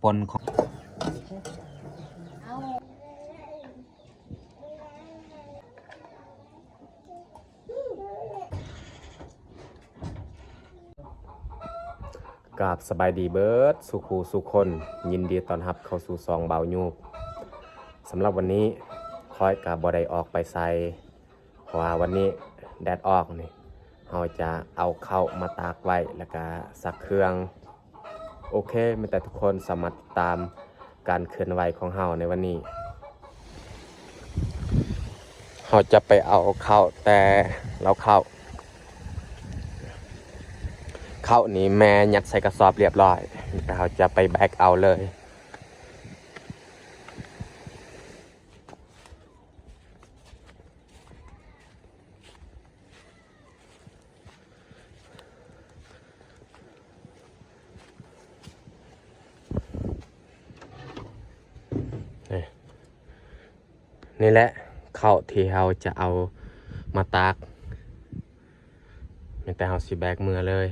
ປົນຂອງ ກາບສະບາຍດີເບີດສູ່ຄູ່ສູ່ຄົນ, ຍິນດີຕ້ອນຮັບເຂົ້າສູ່ຊ່ອງບ່າວຍູບ. ສຳລັບວັນນີ້ຂ້ອຍກະບໍ່ໄດ້ອອກໄປໃສ ເພາະວ່າວັນນີ້ແດດອອກນີ້ ເຮົາຈະເອົາເຂົ້າມາຕາກໄວ້ ແລ້ວກະຊັກເຄື່ອງ. ໂອເຄ, ແມ່ນແຕ່ທຸກຄົນສາມາດຕິດຕາມການເຄື່ອນໄຫວຂອງເຮົາໃນວັນນີ້. ເຮົາຈະໄປເອົາເຂົ້າແຕ່ເລົ້າເຂົ້າ. ເຂົ້ານີ້ແມ່ຍັດໃສ່ກະສອບລຽບຮ້ອຍ, ແລ້ວເຮົາຈະໄປແບກເອົາເລີຍ. ນີ້ ນີ້ແຫຼະເຂົ້າທີ່ເຮົາຈະເອົາມາຕາກ, ແມ່ນແຕ່ເຮົາຊິແບກເມືອເລີຍ.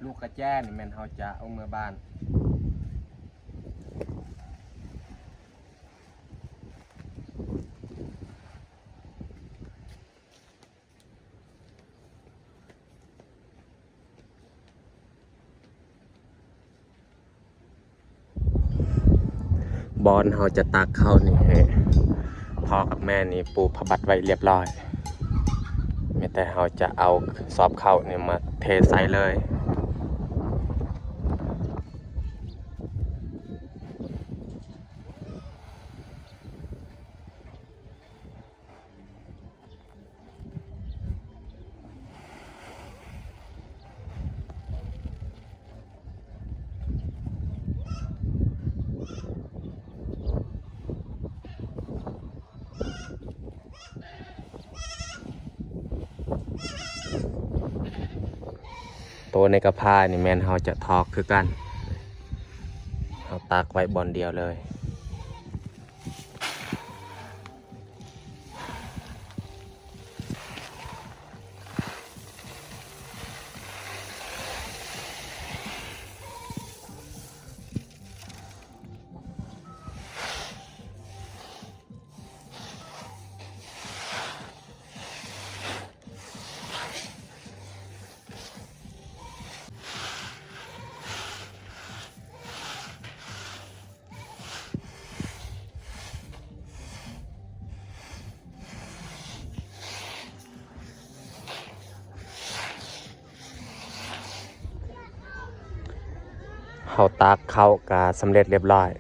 ລູກກະແຈນີ້ແມ່ນເຮົາຈະເອົາເມືອບ້ານ. ບ່ອນເຮົາຈະຕາກເຂົ້ານີ້ ໃຫ້ພໍ່ກັບແມ່ນີ້ປູຜ້າບັດໄວ້ລຽບຮ້ອຍ, ມີແຕ່ເຮົາຈະເອົາສອບເຂົ້ານີ້ມາເທໃສ່ເລີຍ. ໂຕໃນກະພານີ້ແມ່ນເຮົາຈະຖອກຄືກັນ, ເຮົາຕາກໄວ້ບ່ອນດຽວເລີຍ. ເຮົາຕາກເຂົ້າກະສຳເລັດລຽບຮ້ອຍ,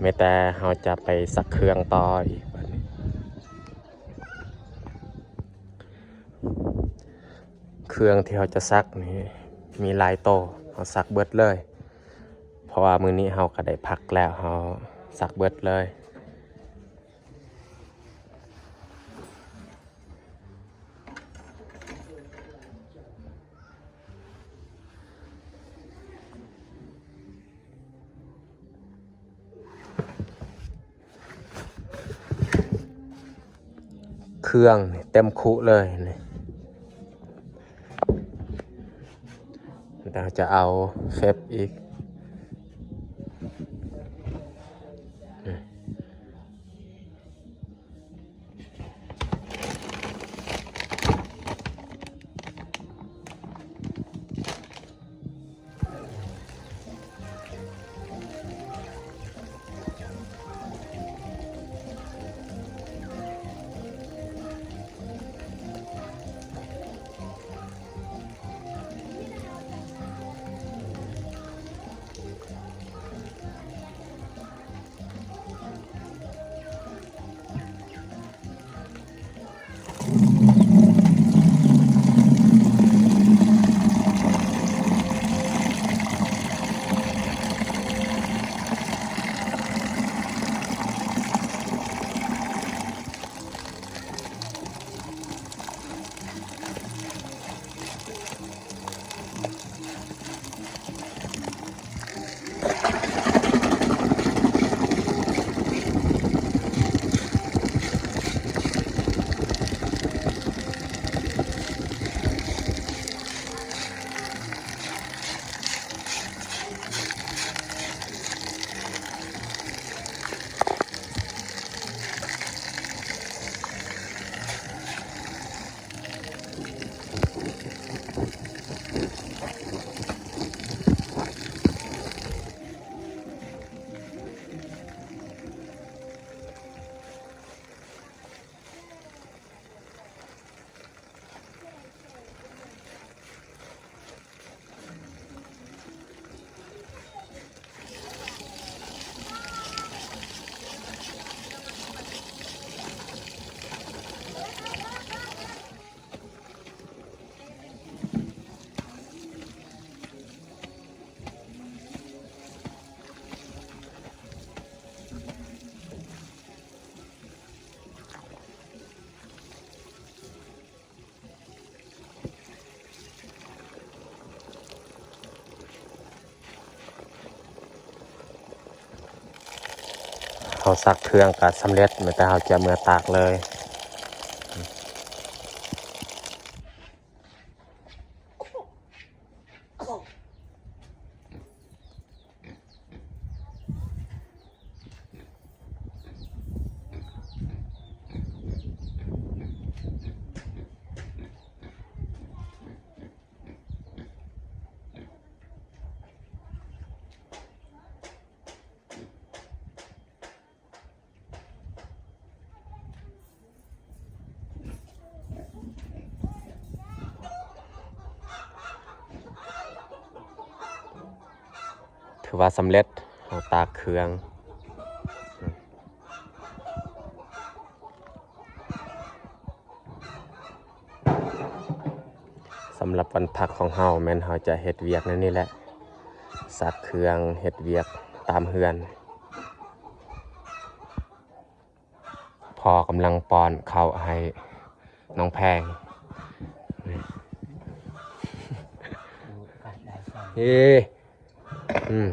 ມີແຕ່ເຮົາຈະໄປຊັກເຄື່ອງຕໍ່ອີກບາດນີ້. ເຄື່ອງທີ່ເຮົາຈະຊັກນີ້ມີຫຼາຍໂຕ, ເຮົາຊັກເບິດເລີຍ, ເພາະວ່າມື້ນີ້ເຮົາກະໄດ້ພັກແລ້ວ, ເຮົາຊັກເບິດເລີຍ. ເຄື່ອງນີ້ເຕັມຄຸເລີຍນີ້, ແລ້ວຈະເອົາເຟບອີກ. ເ ສັກເຄື່ອງກໍສຳເລັດ ແມ່ນແຕ່ເຮົາຈະເມືອຕາກເລີຍ. ຖືວ່າສຳເລັດ ເຮົາຕາກເຄື່ອງ. ສຳລັບວັນພັກຂອງເຮົາ ແມ່ນເຮົາຈະເຮັດວຽກແນວນີ້ແຫຼະ ຊັກເຄື່ອງ ເຮັດວຽກຕາມເຮືອນ. ພໍ່ກຳລັງປ້ອນເຂົ້າໃຫ້ນ້ອງແພງ. ເອີ ອືມ.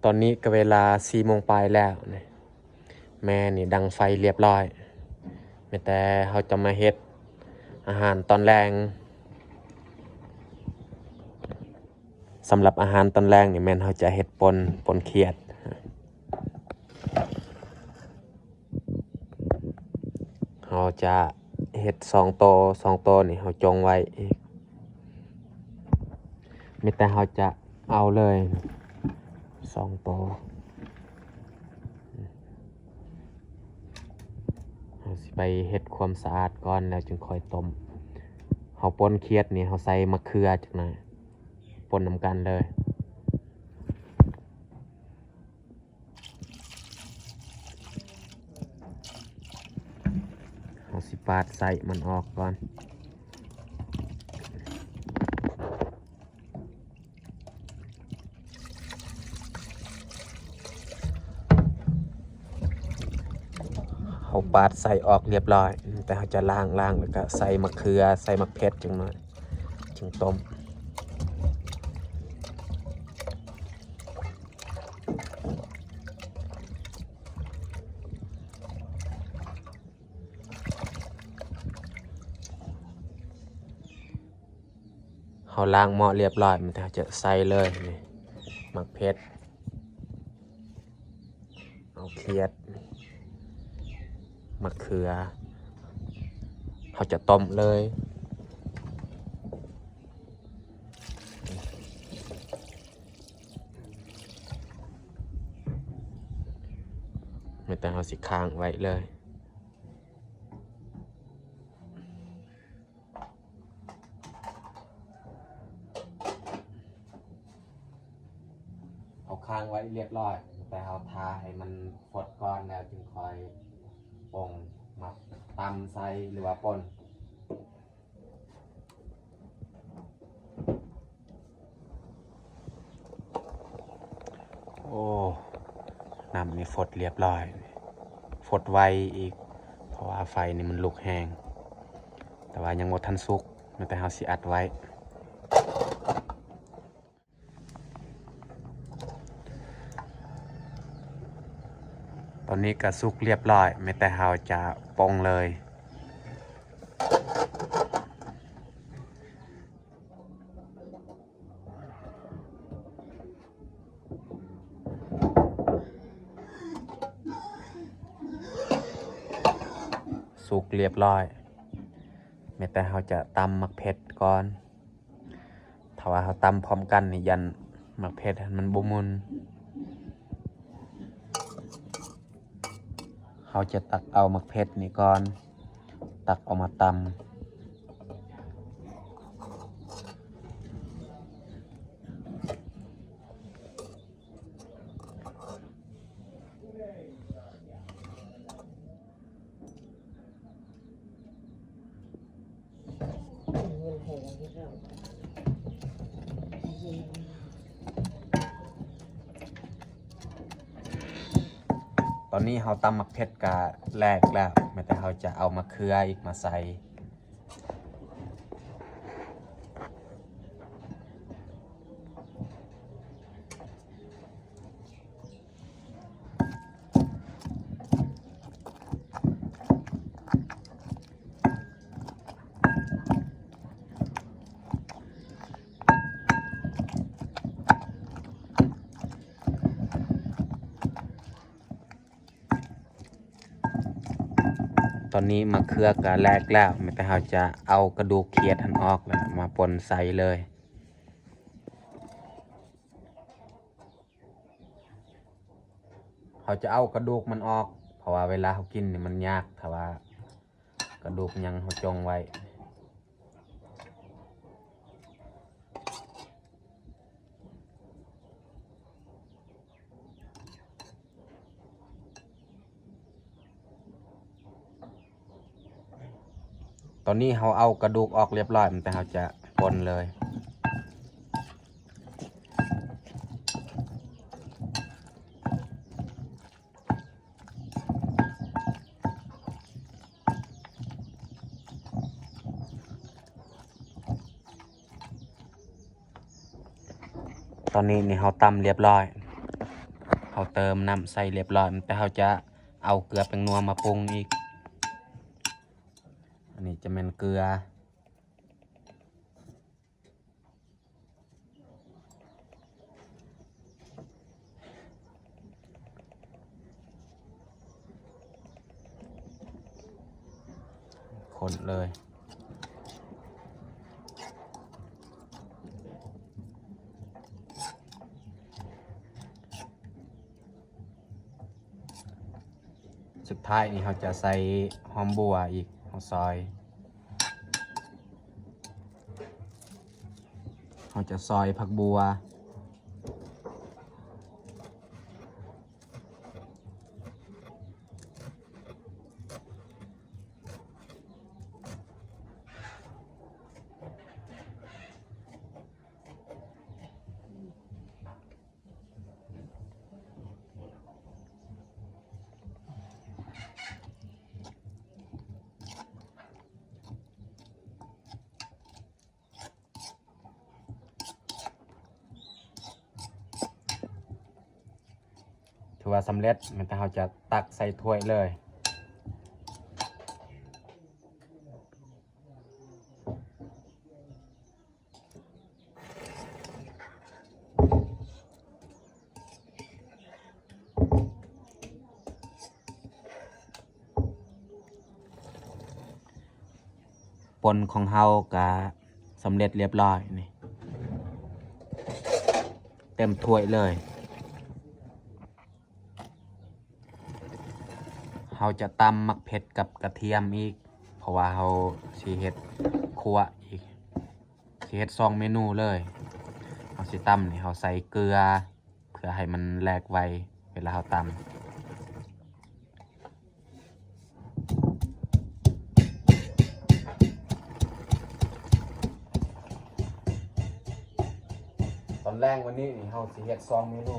ຕອນນີ້ກໍເວລາສີ່ໂມງປາຍແລ້ວ ແມ່ນີ້ດັງໄຟລຽບລ້ອຍ ແມ່ນແຕ່ເຮົາຈະມາເຮັດອາຫານຕອນແລງ. ສຳລັບອາຫານຕອນແລງນີ້ແມ່ນເຮົາຈະເຮັດປົ່ນ ປົ່ນຂຽດ. ເຮົາຈະເຮັດສອງໂຕ ສອງໂຕນີ້ເຮົາຈົ່ງໄວ້ອີກ ມີແຕ່ເຮົາຈະເອົາເລີຍສອງໂຕ. ເຮົາຊິໄປເຮັດຄວາມສະອາດກ່ອນ ແລ້ວຈຶ່ງຄ່ອຍຕົ້ມ. ເຮົາປົ່ນຂຽດນີ້ ເຮົາໃສ່ໝາກເຂືອຈັກໜ້ອຍ ປົ່ນນຳກັນເລີຍ. ເຮົາຊິປາດໄສ້ມັນອອກກ່ອນ. ເຮົາປາດໄສ້ອອກລຽບລ້ອຍ ແຕ່ເຮົາຈະລ້າງ ລ້າງແລ້ວກະໃສ່ໝາກເຂືອ ໃສ່ໝາກເຜັດຈັກໜ້ອຍ ຈຶ່ງຕົ້ມ. ເຮົາລ້າງໝໍ້ລຽບລ້ອຍ ມັນຈະໃສ່ເລີຍ ນີ້ ໝາກເຜັດ ເອົາຂຽດ ໝາກເຂືອ ເຮົາຈະຕົ້ມເລີຍ. ແມ່ນແຕ່ເຮົາຊິຄ້າງໄວ້ເລີຍ. ເອົາຄ້າງໄວ້ລຽບລ້ອຍ ແຕ່ເຮົາຖ້າໃຫ້ມັນຟົດກ່ອນ ແລ້ວຈຶ່ງຄ່ອຍປົງມາຕຳໃສ່ ຫຼືວ່າປົ່ນ. ໂອ້ ນ້ຳນີ້ຟົດລຽບລ້ອຍ ຟົດໄວອີກ ເພາະວ່າໄຟນີ້ມັນລຸກແຮງ ແຕ່ວ່າຍັງບໍ່ທັນສຸກ ມີແຕ່ເຮົາຊິອັດໄວ້. ຕອນນີ້ກໍສຸກລຽບລ້ອຍ ມີແຕ່ເຮົາຈະປົງເລີຍ. ສຸກລຽບລ້ອຍ ແມ່ນແຕ່ເຮົາຈະຕຳໝາກເຜັດກ່ອນ. ຖ້າວ່າເຮົາຕຳພ້ອມກັນນີ້ ຢ້ານໝາກເຜັດມັນບໍ່ໝຸ່ນ. ເຮົາຈະຕັກເອົາໝາກເຜັດນີ້ກ່ອນ ຕັກເອົາມາຕຳ. ຕອນນີ້ເຮົາຕຳໝາກເຜັດກະແຫຼກແລ້ວ ແມ່ນແຕ່ເຮົາຈະເອົາໝາກເຂືອອີກມາໃສ່. ອນນີ້ໝາກເຂືອກະແຫຼກແລ້ວ ມີແຕ່ເຮົາຈະເອົາກະດູກຂຽດຫັ້ນອອກ ແລ້ວມາປົ່ນໃສ່ເລີຍ. ເຮົາຈະເອົາກະດູກມັນອອກ ເພາະວ່າເວລາເຮົາກິນນີ້ມັນຍາກ ຖ້າວ່າກະດູກຍັງເຮົາຈົ່ງໄວ້. ຕອນນີ້ເຮົາເອົາກະດູກອອກລຽບຮ້ອຍ ແຕ່ເຮົາຈະປົ່ນເລີຍ. ຕອນນີ້ນີ້ເຮົາຕຳລຽບຮ້ອຍ ເຮົາເຕີມນ້ຳໃສ່ລຽບຮ້ອຍ ແຕ່ເຮົາຈະເອົາເກືອແປ້ງນົວມາປຸງອີກ. ອັນນີ້ຈະແມ່ນເກືອ. ຄົນເລີຍ. ສຸດທ້າຍນີ້ເຮົາຈະໃສ່ຫອມບົ່ວອີກ ເຮົາຊອຍ ເຮົາຈະຊອຍຜັກບົ່ວ. ຖືວ່າສຳເລັດ ແມ່ນແຕ່ເຮົາຈະຕັກໃສ່ຖ້ວຍເລີຍ. ປົ່ນຂອງເຮົາກະສຳເລັດລຽບຮ້ອຍນີ້ ເຕັມຖ້ວຍເລີຍ. ເຮົາຈະຕຳໝາກເຜັດກັບກະທຽມອີກ ເພາະວ່າເຮົາຊິເຮັດຂົ້ວອີກ ຊິເຮັດສອງເມນູເລີຍ. ເຮົາຊິຕຳນີ້ ເຮົາໃສ່ເກືອ ເພື່ອໃຫ້ມັນແຫຼກໄວເວລາເຮົາຕຳ. ຕອນແລງວັນນີ້ນີ້ ເຮົາຊິເຮັດສອງເມນູ.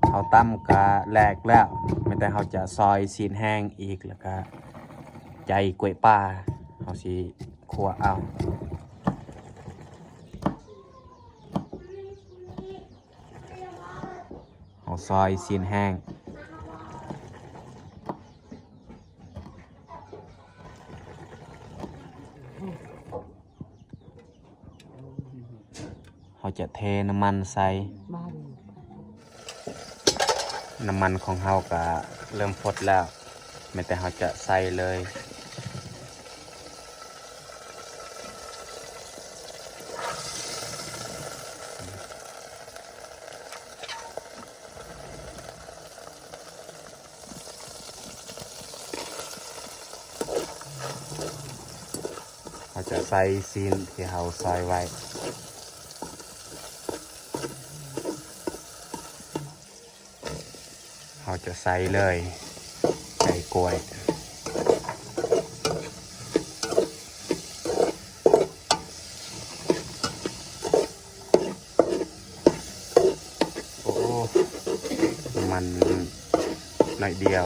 ເຮົາຕຳກະແຫຼກແລ້ວ ມີແຕ່ເຮົາຈະຊອຍຊີ້ນແຫ້ງອີກ ແລ້ວກະໃຈກ້ວຍປ່າ ເຮົາຊິຂົ້ວເອົາ. ເຮົາຊອຍຊີ້ນແຫ້ງ ເຮົາຈະເທນ້ຳມັນໃສ່. ນ້ຳມັນຂອງເຮົາກະເລີ່ມຟົດແລ້ວ ແມ່ນແຕ່ເຮົາຈະໃສ່ເລີຍ. ເຮົາຈະໃສ່ຊີ້ນທີ່ເຮົາຊອຍໄວ້ ເຮົາຈະໃສ່ເລີຍ ໃສ່ກ້ວຍ. ໂອ້ ນ້ຳມັນໜ້ອຍດຽວ.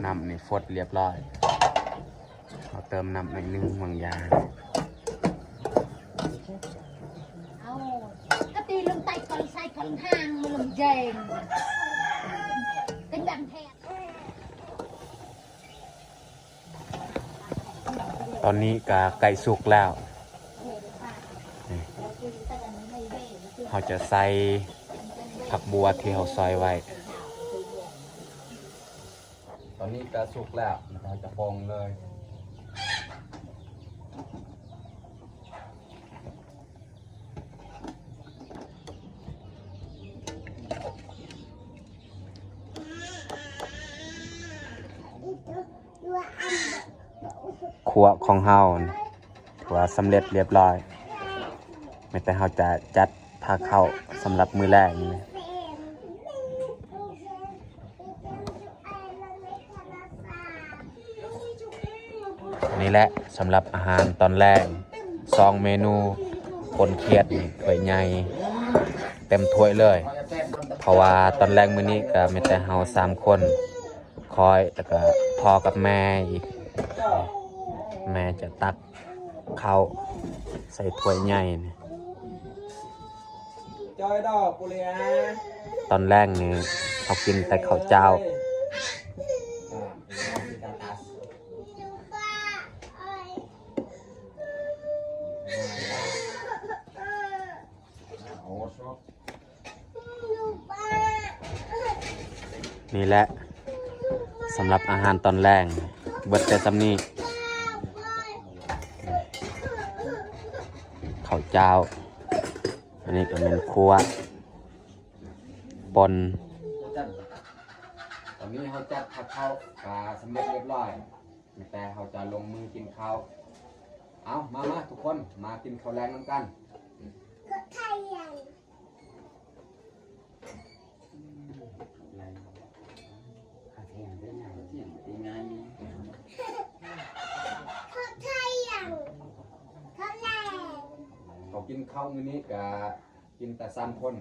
ນ້ຳນີ້ຟົດລຽບຮ້ອຍ ເຮົາເຕີມນ້ຳໜ້ອຍໜຶ່ງບາງຢ່າງ. ເອົາກະຕີລົງໄຕກ່ອນ ໃສ່ກ່ອນ ຫາງມັນລົງແຈງ ເປັນແບບແທນ. ຕອນນີ້ກະໃກ້ສຸກແລ້ວ ນີ້ ເຮົາຈະໃສ່ຜັກບົວທີ່ເຮົາຊອຍໄວ້. ຕອນນີ້ກະສຸກແລ້ວ ເຮົາຈະປ່ອງເລີຍ. ຄົວຂອງເຮົາ ຖືວ່າສຳເລັດລຽບລ້ອຍ, ແມ່ນແຕ່ເຮົາຈະຈັດພາເຂົ້າສຳລັບມື້ແລກນີ້. ນີ້ແຫຼະ ສຳລັບອາຫານຕອນແລງ ສອງເມນູ ປົນຂຽດນີ້ ຖ້ວຍໃຫຍ່ເຕັມຖ້ວຍເລີຍ, ເພາະວ່າຕອນແລງມື້ນີ້ກະມີແຕ່ເຮົາສາມຄົນ, ຂ້ອຍ ແລ້ວກະພໍ່ກັບແມ່ອີກ. ແມ່ຈະຕັກເຂົ້າໃສ່ຖ້ວຍໃຫຍ່ນີ້. ຕອນແລງນີ້ເຮົາກິນແຕ່ເຂົ້າເຈົ້າ. ນີ້ແຫຼະ ສຳລັບອາຫານຕອນແລງ ເບິດແຕ່ສ່ຳນີ້. ເຂົ້າເຈົ້າ, ອັນນີ້ກະແມ່ນຂົ້ວ ປົ່ນ. ຕອນນີ້ເຮົາຈັດພາເຂົ້າກະສຳເລັດລຽບລ້ອຍ, ແຕ່ເຮົາຈະລົງມືກິນເຂົ້າ. ເອົາ ມາ ມາ ທຸກຄົນ ມາກິນເຂົ້າແລງນຳກັນ. ເຮົາກິນເຂົ້າມື້ນີ້ກະກິນແຕ່ສາມຄົນ.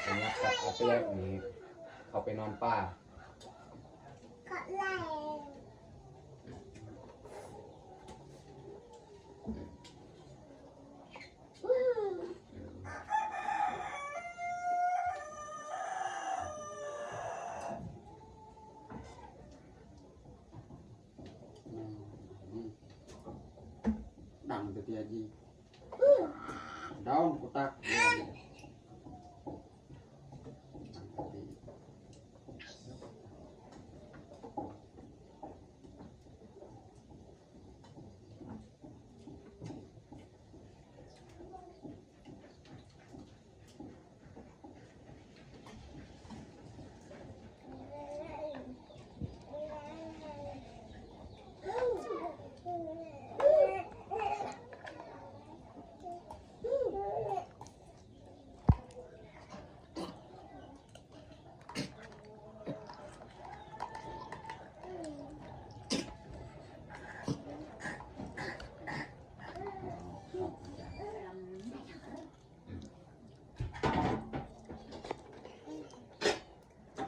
ສຳລັບກັບອາເປຍນີ້ ເຂົາໄປນອນປ່າ. ດຳແຕ່ເທື່ອຈິ ດາວກູຕັກ.